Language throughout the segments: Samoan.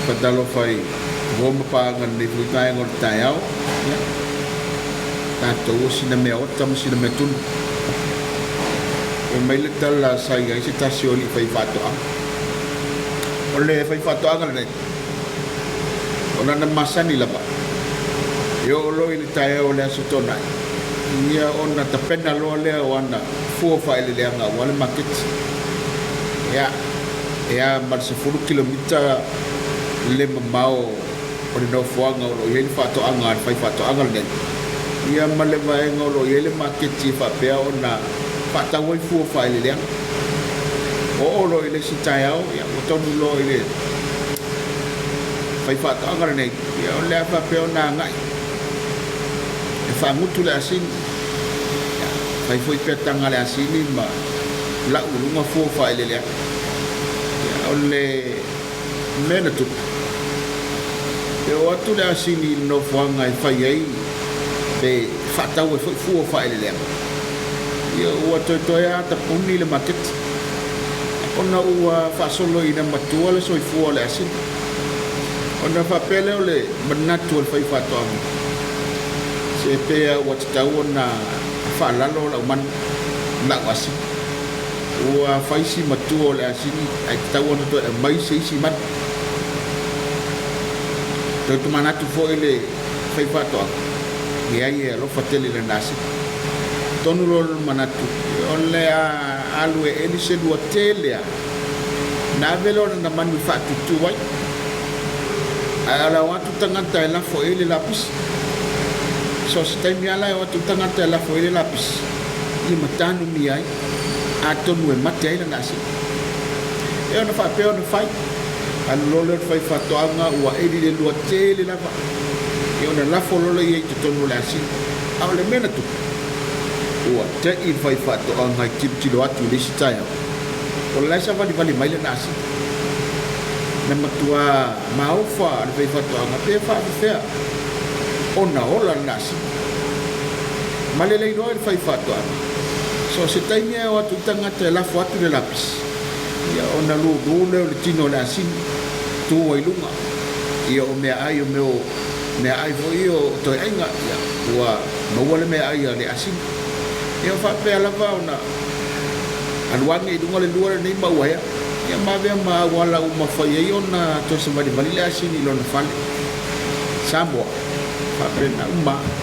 Faatalofa i uo ma paaga i lenei foi vaega o le taeao. Ia, tatou o sina mea ota ma sina mea tunu. Fai mai le tala sa i ai se tasi o alii faifaatoaga. O le faifaatoaga lenei, o lana masani lava, e oo loa i le taeao o le Aso Toonai, ia ona tapena loa lea o ana fua faaeleeleaga aua le maketi. Ia, e a ma le 10 kilomita le mamao o le nofoaga o lo o i ai le faatoaga a le faifaatoaga lenei, ia ma le vaega o lo o i ai le maketi e faapea ona faatau ai fua faaeleeleaga. Oo loa i le isi taeao, ia ua taunuu loa i le faifaatoaga lenei, ia o le a faapea ona agai e faagutu le asini, ia fai foi peataga a le asini ma lau i luga fua faaeleeleaga. Ia o le mea na tupu, e oo atu le asini i le nofoaga e fai ai pe faatau ai foi fua o faaeleeleaga, ia ua toetoe lava tapuni le maketi ona ua faasoloina matua le soifua o le asini. Ona faapea lea o le manatu o le faifaatoaga, se pe a ua tatau ona faalalo lau manu, lau asini. Ua fai si matua o le asini ae tatau ona toe aumai se isi manu. Toe tomanatu foi le faifaatoaga, leai e alofa tele i lana asini. Tonu loa lona manatu, o le a alu e eli se lua tele lava. Na ave loa lana manu e faatutu ai. Ae ala o atu tagata e lafo i ai le lapisi. So o se taimi lava la e o atu tagata e lafo i ai le lapisi, ia ma tanumia ai, atonu e mate ai lana asini. E ona faapea ona fai, alu loa lea o le faifaatoaga ua eli le lua tele lava, ia ona lafo loa lea i ai i totonu o le asini. A o le mea na tupu, ua te'i le faifaatoaga i tilotilo atu i le isi taeao, o la e savalivali mai lana asini. Na matua maofa le faifaatoaga pe faafefea ona ola lana asini. Ma le leiloa i le faifaatoaga, so o se taimi e o atu i tagata e lafo atu le lapisi, ia ona lūlū lea o le tino o le asini, tu ai luga, ia o meaai o mea o meaai foi ia o toeaiga, ia ua maua le meaai a le asini. Ia faapea lava ona alu ane i luga le lua lenei ma ua ea, ia ma avea ma auala uma fai ai ona toe savalivali le asini i lona fale. Samoa, faapena uma lava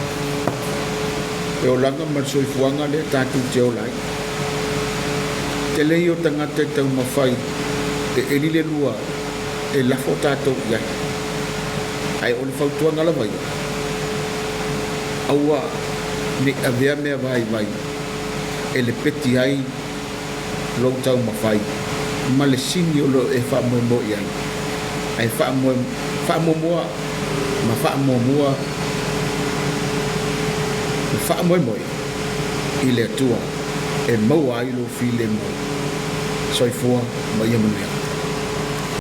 le olaga ma le soifuaga lea tatou te ola ai. Tele ia o tagata e taumafai e eli le lua e lafo tatou i ai. Ae o le fautuaga lava ia, aua ne i avea mea vaivai e lepeti ai lou taumafai ma le sini o lo o e faamoemoe i ai, ae faamuamua ma faamuamua le faamoemoe i le Atua e maua ai lou filemu. Soifua ma ia manuia.